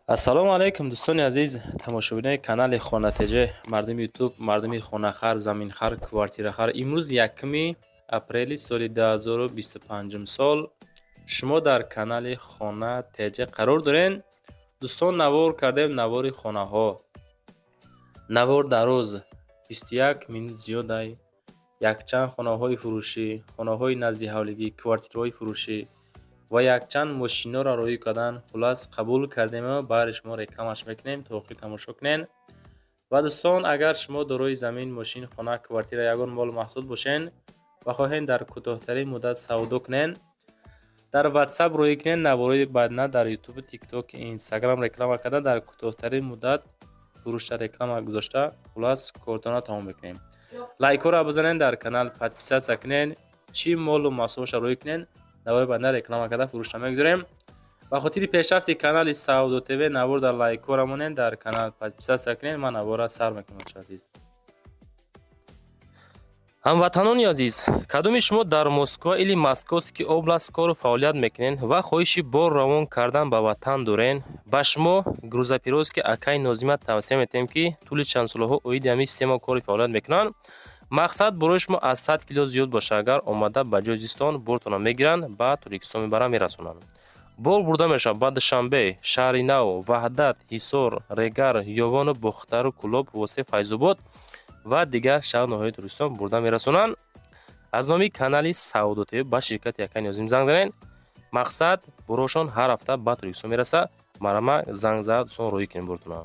Ассалому алайкум, дӯстони азиз, тамошобинони канали Хона ТЖ, мардуми Ютуб, мардуми хонахар, заминхар, квартирахар. Имрӯз 1 апрели соли 2025 сол шумо дар канали Хона ТЖ қарор дорен. Дӯстон, навор кардем, навори хонаҳо. Навор дароз, 21 минут зиёдай. Якчанд хонаҳои фурӯшӣ, хонаҳои назди ҳавлигӣ, квартираҳои фурӯшӣ ва якчанд мошинҳоро роҳӣ кардан. Хуллас, қабул кардему баъди шумо рекламаш мекунем, то охир тамошо кунен. Ва дӯстон, агар шумо дорои замин, мошин, хона, квартира, ягон молу маҳсул бошен ва хоҳем дар кӯтоҳтарин муддат савдо кунен, дар Ватсап роҳӣ кунен. Наворои баъдна дар Ютубу, Тикток, Инстаграм реклама карда, дар кӯтоҳтарин муддат фурӯшта реклама гузошта, хуллас, кортона тамом мекунем. Лайкҳоро бизанен, дар канал подписаться кунен, чӣ молу маҳсулоша роҳӣ кунен, навори баъдна реклама карда, фурӯшта мегузорем. Ба хотири пешрафти канали Савдо ТВ навор дар лайкҳоро монен, дар канал подписаться кунен. Ман навора сар мекунам. Азиз ҳамватанони азиз, кадоми шумо дар Москва или Московский область кору фаъолият мекунен ва хоҳиши бор равон кардан ба ватан дорен, ба шумо грузоперевозки акаи Нозима тавсия метиҳем, ки тӯли чанд солаҳо оиди ҳамин система кори фаъолият мекунанд. Мақсад, борои шумо аз 100 кило зиёд боша, агар омада ба ҷои зистон бортонро мегиранд, ба Тоҷикистон мебаранд, мерасонанд. Бор бурда мешавад ба Душанбе, Шаҳри Нав, Ваҳдат, Ҳисор, Регар, Ёвону Бохтару, Кӯлоб, Восе, Файзобод ва дигар шаҳру ноҳияҳои Тоҷикистон бурда мерасонанд. Аз номи канали Савдо ТВ ба ширкати акаи Нозим занг занед. Мақсад, борошон ҳар ҳафта ба Тоҷикистон мераса. Марама, занг зада, дӯстон, роҳӣ кунем бортона.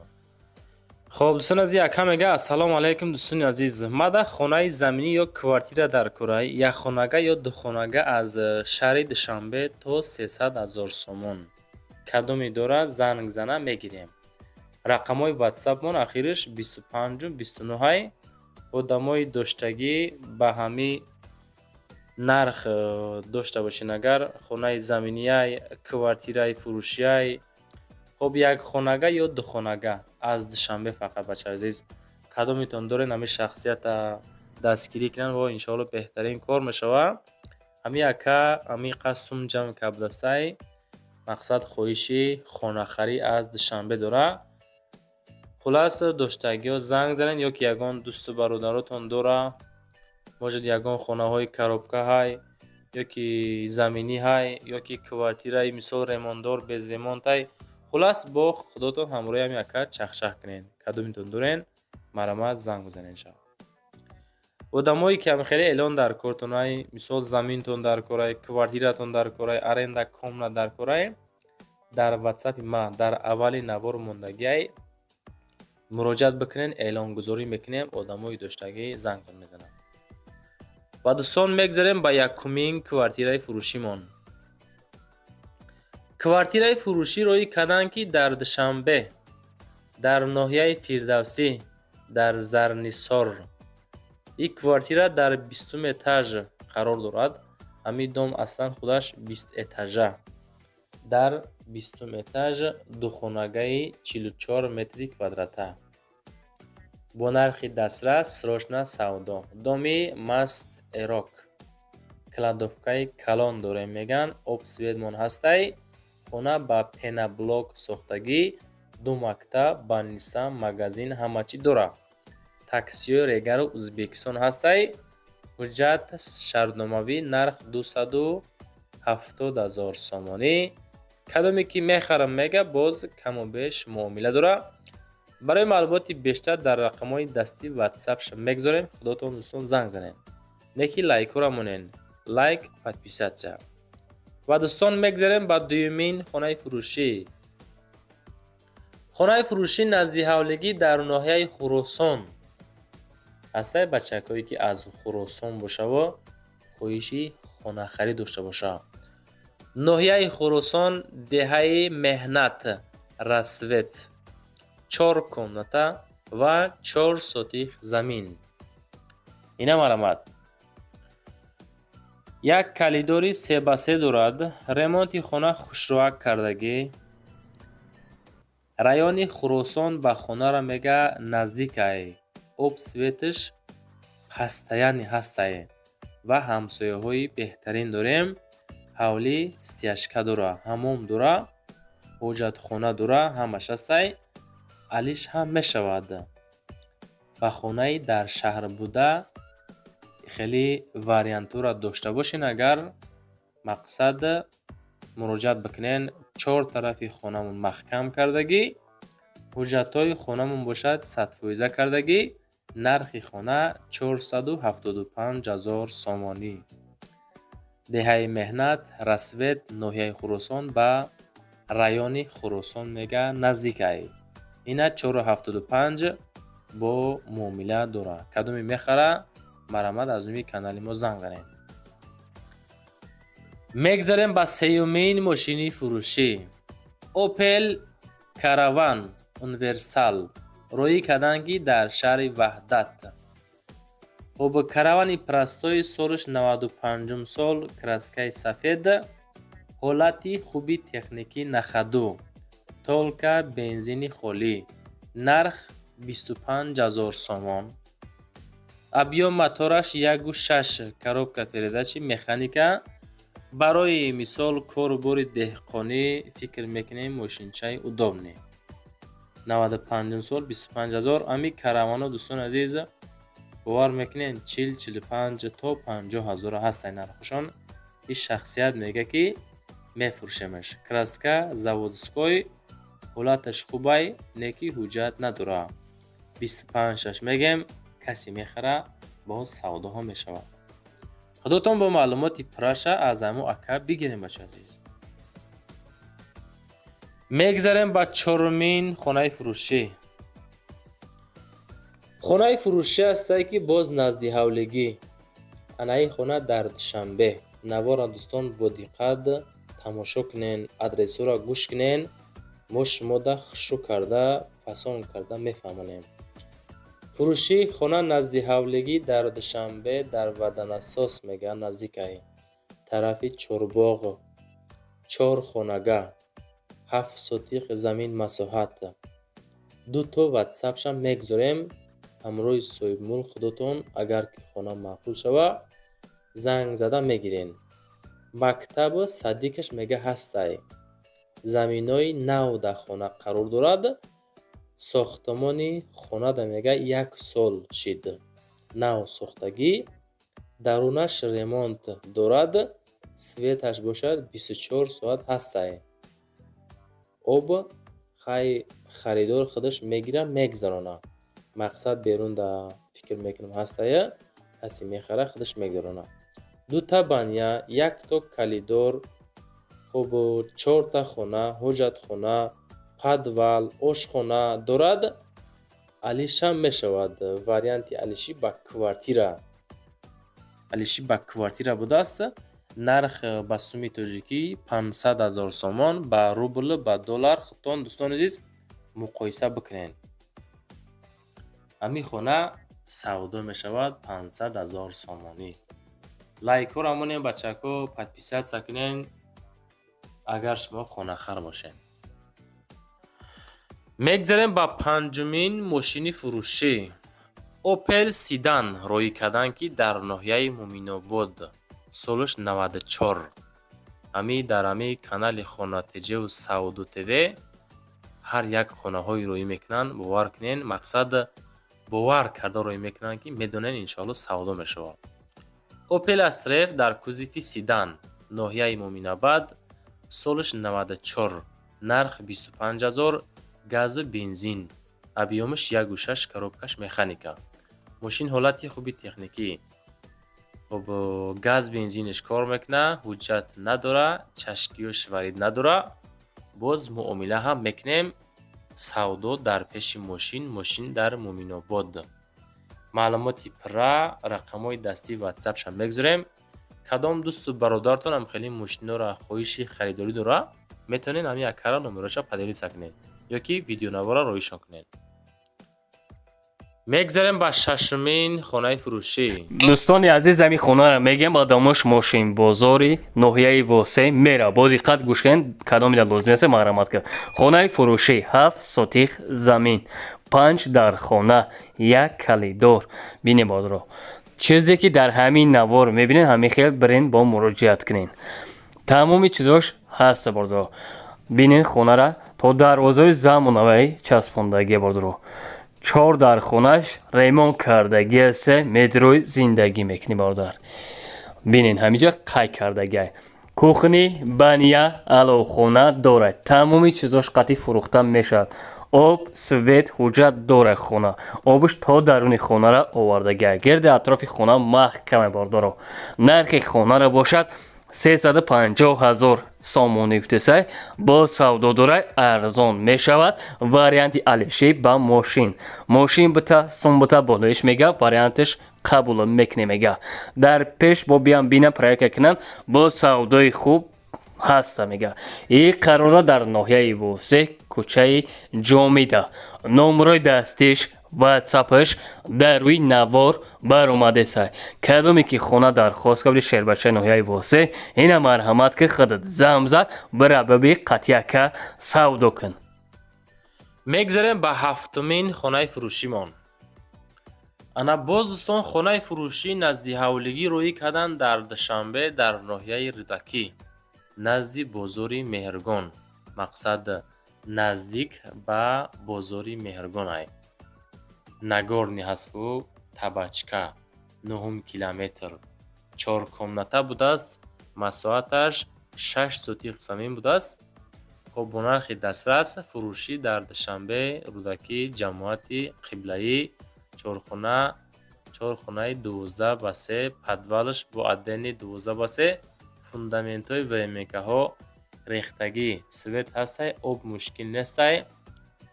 Хоб, дӯстони азиз, ака мега: «Ассалому алайкум, дӯстони азиз, мада хонаи заминӣ ё квартира дар курай, якхонага ё духонага, аз шаҳри Душанбе то 300 000 сомон. Кадоме дорад, занг зана, мегирем. Рақамҳои ватсапмон ахириш 25-29-ай. Одамои доштагӣ ба ҳамин нарх дошта бошен, агар хонаи заминияй, квартираи фурӯшияй, хоб, якхонага ё духонага аз Душанбе фақат. Бачаи азиз, кадометон дорен, ҳамин шахсията дастгирӣ кунанд во иншоалло беҳтарин кор мешавад. Ҳамин ака ҳамин қадр сум ҷамъ кардасай, мақсад, хоҳиши хонахарӣ аз Душанбе дорад. Хулас, доштагиҳо занг занед ё ки ягон дӯсту бародаротон дора, может, ягон хонаҳои коробка ҳай ё ки заминӣ ҳай, ё ки квартираи, мисол, ремонтдор, без ремонтай. Хулас, бо худотон ҳамроҳи ҳамин ака чахчах кунед. Кадометон дорен, марҳамат, занг бизанед шав. Одамое ки ҳам хеле эълон дар кортонай, мисол, заминтон дар корай, квартиратон дар корай, аренда комната дар корай, дар ватсапи ма дар аввали навор мондагиай, муроҷиат бикунед, эълонгузорӣ мекунем, одамои доштагӣ зангтон мезананд. Ва дӯстон, мегзарем ба якумин квартираи фурӯшимон. Квартираи фурӯшӣ роҳӣ карданд, ки дар Душанбе, дар ноҳияи Фирдавсӣ, дар Зарнисор. Ин квартира дар 20-ум этаж қарор дорад. Ҳамин дом аслан худаш 20 этажа. Дар 20-ум этаж духонагаи 44 метри квадрата бо нархи дастрас, срочно савдо. Доми Маст Эрок, кладовкаи калон дорем, мегӯянд, об, светмон ҳастай. Хона ба пеноблок сохтагӣ, ду мактаб, больница, магазин, ҳама чӣ дорад. Таксиҳои Регару Ӯзбекистон ҳастай. Ҳуҷҷат шартномавӣ, нарх 270 000 сомонӣ. Кадоме ки мехарам мега, боз каму беш муомила дорад. Барои маълумоти бештар дар рақамҳои дастӣ ватсапша мегузорем, худотон, дӯстон, занг занед. Неки лайкҳоро монед, лайк, подписаться. Ва дӯстон, мегзарем ба дуюмин хонаи фурӯшӣ. Хонаи фурӯшӣ назди ҳавлигӣ дар ноҳияи Хуросон. Ҳастае бачакҳое, ки аз Хуросон бошаво, хоҳиши хонахарӣ дошта боша. Ноҳияи Хуросон, деҳаи Меҳнат, Рассвет, чор комната ва 4 сотих замин. Ина, марҳамат. Як коридори 3 ба 3 дорад, ремонти хона хушроак кардагӣ. Райони Хуросон ба хонаро мега наздикай, об, светаш постоянный ҳастай ва ҳамсояҳои беҳтарин дорем. Ҳавлӣ стяжка дора, ҳаммом дора. Ҳоҷатхона дора, ҳамаш ҳастай, алиш ҳам мешавад. Ба хонаи дар шаҳр буда хеле вариантҳоро дошта бошен, агар мақсад муроҷиат бикунен. Чор тарафи хонамон маҳкам кардагӣ, ҳуҷҷатҳои хонамон бошад 100% кардагӣ. Нархи хона 475 000 сомонӣ. Деҳаи Меҳнат, Рассвет, ноҳияи Хуросон, ба райони Хуросон мега наздикай. Ина 475 бо муомила дорад. Кадоме мехара, марҳамат, аз номи канали мо занг занед. Мегзарем ба сеюмин мошини фурӯшӣ. Опел Караван универсал роӣ карданд, ки дар шаҳри Ваҳдат. Хуб, Каравани простой, солаш 95-ум сол, краскаи сафед, ҳолати хуби техникӣ, на ходу, только бензини холӣ. Нарх 25 000 сомон. Объём мотораш 1,6, коробка передачи механика. Барои мисол, кору бори деҳқонӣ фикр мекунем, мошинчаи удобный. 95-ум сол, 25 000. Ами Каравано, дӯстони азиз, бовар мекунед, 40, 45 то 50 ҳазора ҳастанд нархошон. Ин шахсият мега, ки мефурӯшемаш. Краска заводской, ҳолаташ хубай, не ки ҳуҷҷат надора. 25 шаш мегем, касе мехара, боз савдоҳо мешавад. Худотон бо маълумоти пурраша аз ҳамо ака бигирем, бачаи азиз. Мегзарем ба чорумин хонаи фурӯшӣ. Хонаи фурӯшӣ ҳастае, ки боз назди ҳавлигӣ. Анаи хона дар Душанбе. Навора, дӯстон, бо диққат тамошо кунен, адресҳоро гӯш кунен. Мо шумода хушрӯ карда, фасон карда мефаҳмонем. Фурӯшии хона назди ҳавлигӣ дар Душанбе, дар Водонасос мегӯянд наздикай, тарафи Чорбоғ. Чор хонага, 7 сотих замин масоҳат. Дуто ватсапшам мегузорем. Ҳамроҳи соҳибмулк худотон, агар ки хона маъқул шава, занг зада мегирен. Мактабу садикаш мега ҳастай. Заминои нав дар хона қарор дорад. Сохтмони хонада мега як сол шид, нав сохтагӣ. Дарунаш ремонт дорад, светаш бошад 24 соат ҳастай. Об хай харидор худаш мегира, мегузарона. Мақсад, берун да фикр мекунам ҳастая, касе мехара, худаш мегузарона. Дута баня, якто коридор, хуб, чорта хона, ҳоҷатхона, подвал, ошхона дорад. Алишам мешавад, варианти алишӣ ба квартира, алишӣ ба квартира будааст. Нарх ба суми тоҷикӣ 500 000 сомон, ба рубл, ба доллар худтон, дӯстони азиз, муқоиса бикунед. Ҳамин хона савдо мешавад 500 000 сомонӣ. Лайкҳоро монем, бачако, подписаться кунед, агар шумо хонахар бошед. Мегзарем ба панҷумин мошини фурӯшӣ. Опел седан роӣ карданд, ки дар ноҳияи Муъминобод, солаш 94. Ҳами дар ҳамин канали Хона ТҶу Савдо ТВ ҳар як хонаҳое роӣ мекунанд, бовар кунед, мақсад, бовар карда роӣ мекунанд, ки медонед, иншоалло, савдо мешавад. Опел Астра Ф дар кузови седан, ноҳияи Муъминобод, солаш 94, нарх 25 000, газу бензин, объёмаш 1,6, коробкаш механика. Мошин ҳолати хуби техникӣ. Хуб, газ, бензинаш кор мекунад, ҳуҷҷат надора, чашкиёш варид надора. Боз муомила ҳам мекунем. Савдо дар пеши мошин, мошин дар Муъминобод. Маълумоти пурра, рақамҳои дастии ватсапшам мегузорем. Кадом дӯсту бародаратон ҳам хеле мошинҳоро хоҳиши харидорӣ дорад, метавонед ҳамин акара номероша поделиться кунед ё ки видеонавора роишон кунед. Мегзарем ба шашумин хонаи фурӯшӣ. Дӯстони азиз, ҳамин хонаро мегӯем, одамош мошинбозори ноҳияи Восе мера. Бо диққат гӯш кунед, кадомида лозим аст, марҳамат кард. Хонаи фурӯшӣ: 7 сотих замин, панҷ дар хона, як коридор. Бинем бозро, чизе ки дар ҳамин навор мебинед, ҳамин хел бирен, бо муроҷиат кунед. Тамоми чизош ҳаст, бордо. Бинен хонара то дарвозаи замонавай часпондагия, бародаро. Чор дар хонаш ремонт кардагӣ аст, метрои зиндагӣ мекунӣ, бародар. Бинен, ҳаминҷа қайд кардагиай. Кухни, баня, аловхона дорад, тамоми чизош қатъи фурӯхта мешавад. Об, свет, ҳуҷҷат дорад хона, обуш то даруни хонара овардагиай. Гирди атрофи хона маҳкаме, бародаро. Нархи хонара бошад 350 000 сомонӣ гуфтесай, бо савдо дорай, арзон мешавад. Варианти алиши ба мошин, мошин бита, сум бита болоиш мега, варианташ қабул мекунем, мега. Дар пеш бо биям бинам, проверка кунам, бо савдои хуб ҳаста, мега. И қарора дар ноҳияи Восе, кӯчаи Ҷомида. Номерои дастиш, ватсапаш дар рӯи навор баромадесай. Кадоме ки хона дархост кардӣ, шербачаи ноҳияи Восе, ина марҳамат, ки худат замза бира, биби, қатъяка савдо кун. Мегзарем ба ҳафтумин хонаи фурӯшимон. Ана боз, дӯстон, хонаи фурӯшӣ назди ҳавлигӣ рӯӣ кардан дар Душанбе, дар ноҳияи Рӯдакӣ, назди бозори Меҳргон. Мақсад, наздик ба бозори Меҳргонай. Нагорный ҳаст ку, Табачка, нуҳум километр. Чор комната будааст, масоҳаташ 6 сотих замин будааст. Хоб, бо нархи дастрас фурӯшӣ дар Душанбе, Рӯдакӣ, ҷамоати Қиблаӣ. Чорхона, чор хонаи 12 ба 3, подвалаш бо отдельный 12 ба 3, фундаментҳои временкаҳо рехтагӣ, свет ҳастай, об мушкил нестай.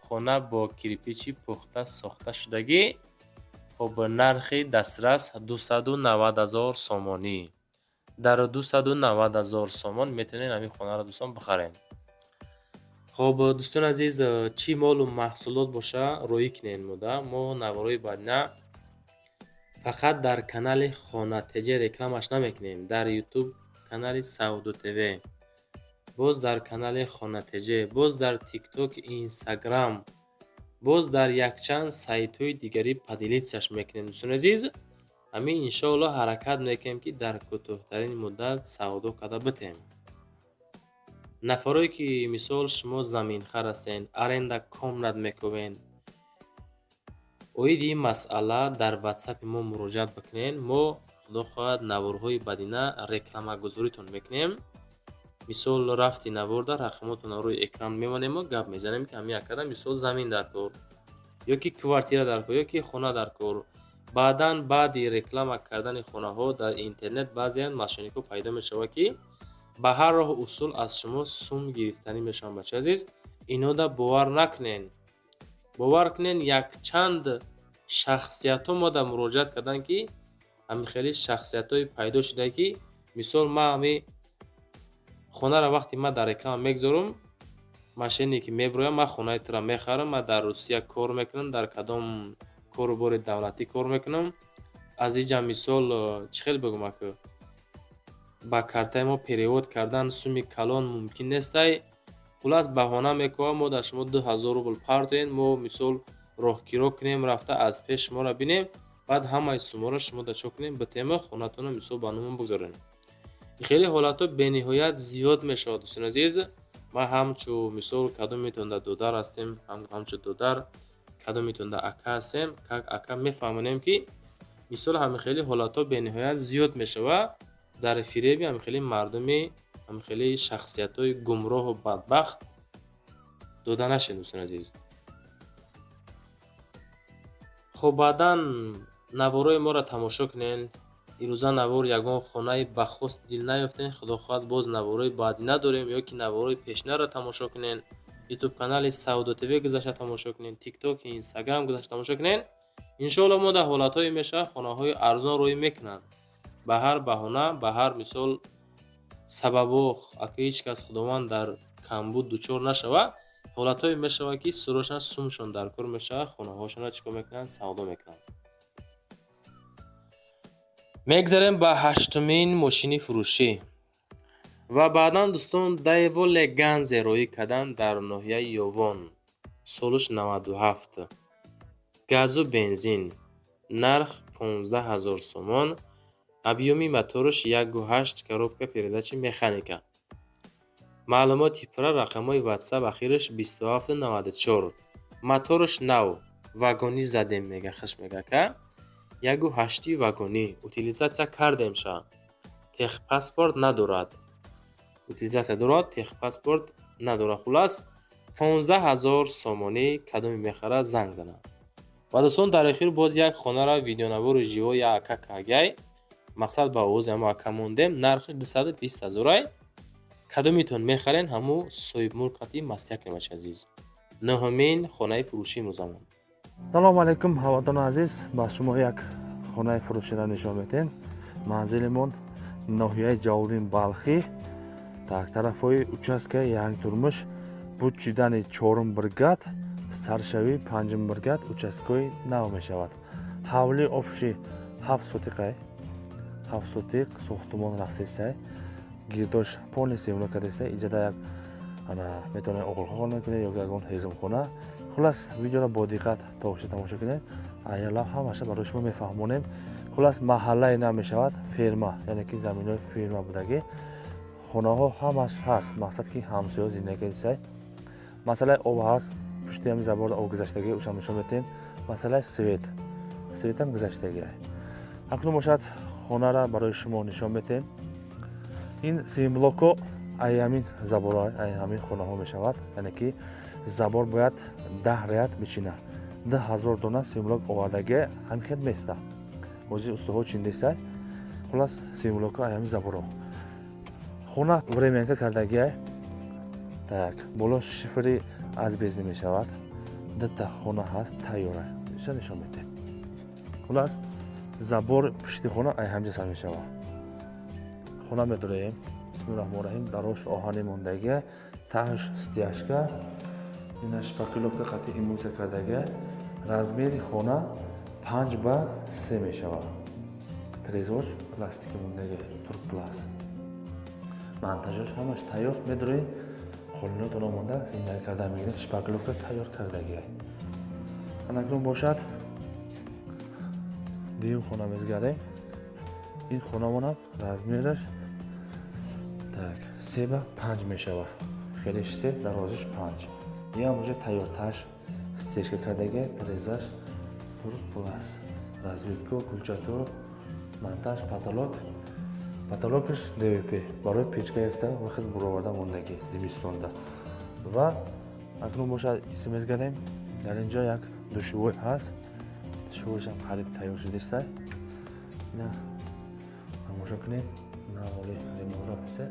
Хона бо кирпичи пухта сохта шудагӣ. Хоб, нархи дастрас 290 000 сомонӣ. Дар 290 000 сомон метавонед ҳамин хонаро, дӯстон, бихаред. Хоб, дӯстони азиз, чӣ молу маҳсулот боша, роӣ кунед мода. Мо наворҳои баъдина фақат дар канали Хона ТЖ рекламаш намекунем, дар Ютуб канали Савдо ТВ, боз дар канали Хона ТЖ, боз дар Тикток, Инстаграм, боз дар якчанд сайтҳои дигарӣ поделиться ш мекунем. Дӯстони азиз, ҳамин иншоаллоҳ ҳаракат мекунем, ки дар кӯтоҳтарин муддат савдо карда битем. Нафарое ки, мисол, шумо заминхар ҳастен, аренда комнат мекунед, оиди ин масъала дар ватсапи мо муроҷиат бикунед. Мо, худо хоҳад, наворҳои баъдина рекламагузоритон мекунем. Мисол, рафти наворда рақамотонро рӯи экран мемонему гап мезанем, ки ҳамин якада, мисол, замин дар кор ё ки квартира дар кор, ё ки хона дар кор. Баъдан, баъди реклама кардани хонаҳо дар интернет, баъзеан мошенникҳо пайдо мешавад, ки ба ҳар роҳу усул аз шумо сум гирифтанӣ мешаванд. Бачаи азиз, инода бовар накунед. Бовар кунед, якчанд шахсиятҳо мода муроҷиат карданд, ки ҳамин хели шахсиятҳое пайдо шуда, ки, мисол, ман ҳами хонаро вақте ман дар реклама мегузорам, мошенник мебирояд: «Ман хонаи туро мехарам, ман дар Русия кор мекунам, дар кадом кору бори давлатӣ кор мекунам. Аз инҷа, мисол, чӣ хел бигӯм, ака, ба картаи мо перевод кардан суми калон мумкин нестай». Хуллас, баҳона мекунад: «Мо дар шумо 2000 рубл партоем, мо, мисол, роҳкиро кунем, рафта аз пеш шуморо бинем, баъд ҳамаи суммаро шумо дар чо кунем, битема, хонатонро, мисол, ба номон бигзорем». Хеле ҳолатҳо бениҳоят зиёд мешавад, дӯстони азиз. Ман ҳамчу, мисол, кадометон дар додар ҳастем, ҳамчу додар, кадометон дар ака ҳастем, как ака мефаҳмонем, ки, мисол, ҳамин хели ҳолатҳо бениҳоят зиёд мешавад. Дар фиреби ҳамин хели мардуми, ҳамин хели шахсиятҳои гумроҳу бадбахт дода нашед, дӯстони азиз. Хоб, баъдан наворҳои моро тамошо кунед. Ирӯза навор ягон хонаи ба хости дил наёфтем, худо хоҳад, боз наворҳои баъдӣ надорем, ё ки наворҳои пешинаро тамошо кунед. Ютуб канали Савдо ТВ гузашта тамошо кунед, Тикток, Инстаграм гузашта тамошо кунед. Иншоалло, мо дар ҳолатҳое мешавад, хонаҳои арзон рӯй мекунанд. Ба ҳар баҳона, ба ҳар, мисол, сабабо, ака, ҳеҷ кас, Худованд, дар камбуд дучор нашавад. Ҳолатҳое мешавад, ки срочно сумшон дар кор мешавад, хонаҳошонро чӣ кор мекунанд? Савдо мекунанд. Мегзарем ба ҳаштумин мошини фурӯшӣ. Ва баъдан, дӯстон, Дэву Леганзе роӣ карданд дар ноҳияи Ёвон, солаш 97, газу бензин, нарх 15 000 сомон, объёми мотораш 1,8, коробка передачи механика. Маълумоти пурра рақамҳои WhatsApp, ахираш 2794. Мотораш нав, вагонӣ задем, мега, хиш мега ка. 1,8 вагонӣ, утилизация кардемша. Техпаспорт надорад. Утилизация дорад, техпаспорт надорад. Хулас, 15 ҳазор сомонӣ, кадоме мехарад, занг занад. Ва, дӯстон, дар охир боз як хонара видеонавори живой як ака кагай. Мақсад, ба овози ҳамо ака мондем, нархаш 220 ҳазорай. Кадомитон мехарен, ҳамо соҳибмулк қати маслиҳат кунем, бачаи азиз. Нӯҳумин хонаи фурӯшии имрӯзамон. Салому алайкум, ҳамватанони азиз! Ба шумо як хонаи фурӯширо нишон медиҳем. Манзилимон ноҳияи Ҷалолиддин Балхӣ, так, тарафҳои участкаи Янгитурмуш, буд шудани чорум бригад, саршавии панҷум бригад, участкаҳои нав мешавад. Ҳавли общий 7 сотиқай, 7 сотиқ сохтумон рафтесай, гирдош полностью ремонт кардесай. Иҷода як ана метавонед оғилхона кунед ё ягон ҳезумхона. Хулас, видеоро бо диққат то охир тамошо кунед, аялав ҳамаша барои шумо мефаҳмонем. Хулас, маҳаллаи нав мешавад, ферма, яъне ки заминҳои ферма будагӣ, хонаҳо ҳамаш ҳаст. Мақсад, ки ҳамсоя зиндагӣ кардисай. Масъалаи об ҳаст, пушти ҳами забор об гузаштагӣ, ӯшам нишон медиҳем. Масъалаи свет, светам гузаштагӣ. Акнун бошад, хонара барои шумо нишон медиҳем. Ин симблоко ай ҳамин заборҳо, ай ҳамин хонаҳо мешавад, яъне ки забор бояд 10 ряд бичина. 2000 дона симблок овардагӣ, ҳамин хел места, ҳозир устоҳо чиндестай. Хулас, симблоко ай ҳамин заборҳо. Хона временка кардагиай, так, боло шифери асбестный мешавад. Дута хона ҳаст, тайёра, иша нишон медиҳем. Хулас, забор пушти хона ай ҳамҷа сар мешавад. Хона медорем. Бисмилла раҳмон раҳим. Дарош оҳани мондагия, таҳш стяжка, ина шпаклёвка қати эмульсия кардагия. Размери хона 5 ба 3 мешавад. Трезорш пластики мондагия, туркпласт. Монтажош ҳамаш тайёр. Медоред, қолинотон омода, зиндагӣ карда мегиред. Шпаклёвка тайёр кардагия. Анакнун бошад, дуюм хона мезгардем. Ин хонамонам размераш, так, 3 ба 5 мешавад. Хелеш се, дарозиш панҷ. Иам уже тайёрташ, стяжка кардагия, трезаш туркпласт, разведка, кулчато, монтаж, потолок. Потолокаш ДВП, барои печка якта вақт буроварда мондагӣ зимистонда. Ва акнун бошад, мезгардем. Дар ин ҷо як душевой ҳаст, душевойшам қариб тайёр шудистай. Ина тамошо кунед, наволи ремонт рафтиса.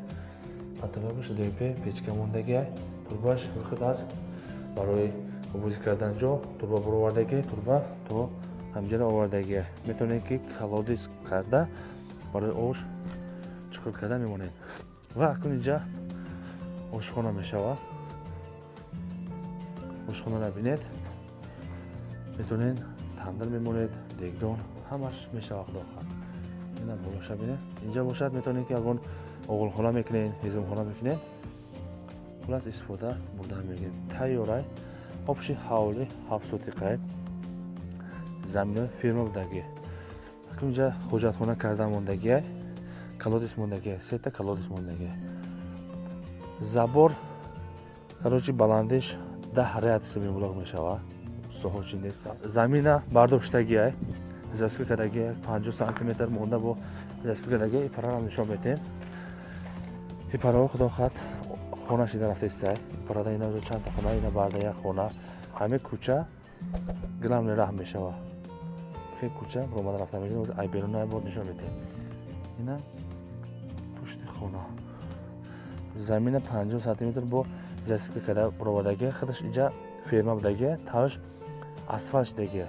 Потолокаш ДВП, печка мондагиай, турбаш выход аст, барои обозӣ кардан ҷо турба буровардагӣ, турба то ҳамҷара овардагия. Метавонед, ки колодец карда, барои ош чуқур карда мемонед. Ва акнун инҷа ошхона мешавад. Ошхонара бинед, метавонед тандир мемонед, дегдон, ҳамаш мешавад, худо хоҳад. Ина болоша бинед. Инҷа бошад, метавонед, ки ягон оғилхона мекунед, ҳезумхона мекунед. Хулас, истифода бурдан мегиред. Тайёрай. Общий ҳавли 7 сотиқай, заминои ферма будагӣ. Акнун инҷа ҳоҷатхона карда мондагиай, колодец мондагиай, сета колодец мондагиай. Забор, короче, баландиш 10 ряд семиблок мешавад. Устоҳо чиндеста. Замина бардоштагиай, засыпка кардагиай, 50 сантиметр монда, бо засыпка кардагиай. Ипарарам нишон медиҳем. Ипараҳо, худо хоҳад, хона шида рафтестай. Ипарада ина чандта хона, ина барда як хона. Ҳамин кӯча главный раҳ мешавад. Хе, кӯча ромада рафта мегирем. Ҳозир ай беруна бор нишон медиҳем. Ина пушти хона, замина 50 сантиметр бо засыпка карда буровардагия. Худаш инҷа ферма будагия, тааш асфалт шудагия.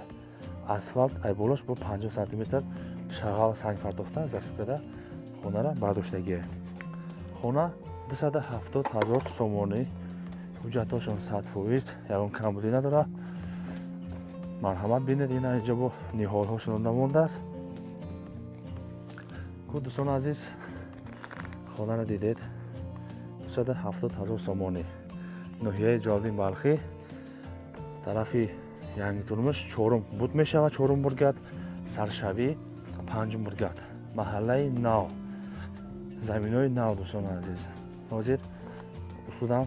Асфалт ай болош бо 50 сантиметр шағал санг партофта, засыпка карда, хонара бардоштагия. Хона 270 000 сомонӣ, ҳуҷҷатҳошон 100%, ягон камбудӣ надорад. Марҳамат, бинед. Ина инҷо бо ниҳолҳо шинонда мондааст ку. Дӯстони азиз, хонара дидед, 270 000 сомонӣ, ноҳияи Ҷалолиддин Балхӣ, тарафи Янгитурмуш, чорум буд мешавад, чорум бригад, саршавӣ панҷум бригад, маҳаллаи нав, заминҳои нав. Дӯстони азиз, ҳозир Судам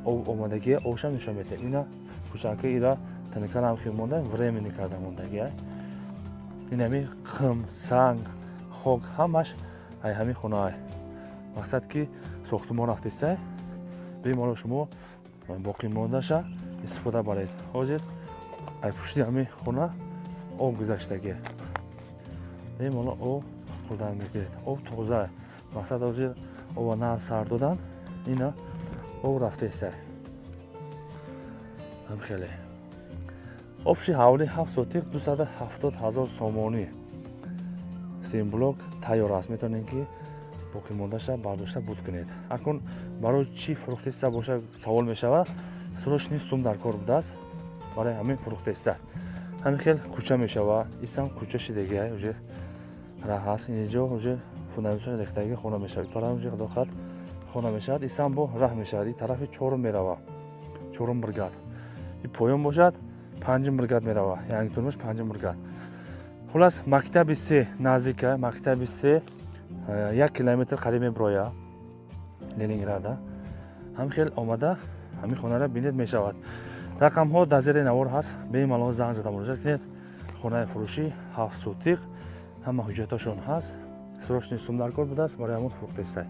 об омадагия, обшам нишон медиҳем. Ина кӯчака, ира танакарам хел монда, временный карда мондагия. Инами қим, санг, хок ҳамаш ай ҳамин хонаай. Мақсад ки сохтумон рафтеста, бемалол шумо боқӣ мондаша истифода баред. Ҳозир ай пушти ҳамин хона об гузаштагия, бемалол об хӯрдан мегиред. Об тоза. Мақсад, ҳозир оба нав сар додан, ина об рафтеста. Ҳам хеле общий ҳавли 7 сотих, 270 000 сомонӣ. Симблок тайёр аст, метавонед ки боқимондаша бардошта буд кунед. Акнун барои чӣ фурӯхтеста боша, савол мешавад. Срочный сум дар кор будааст, барои ҳамин фурӯхтеста. Ҳамин хел кӯча мешава, исам кӯча шидагия, уже раҳ ҳаст. Инҷо уже фундаменташ рехтаги, хона мешавад. Парам уже, худо хоҳад, хона мешавад. Исам бо раҳ мешавад, и тарафи чорум мерава, чорум бригад. И поён бошад, панҷум бригад мерава, яъне турмуш панҷум бригад. Хулас, мактаби се наздика, мактаби се 1 километр қариб меброя Ленинграда. Ҳам хел омада ҳамин хонаро бинед мешавад. Рақамҳо дар зери навор ҳаст, бемалол занг зада муроҷиат кунед. Хонаи фурӯшӣ, 7 сотиқ, ҳама ҳуҷҷаташон ҳаст. Срочный сум дар кор будааст, барои ҳамон фурӯхтестай.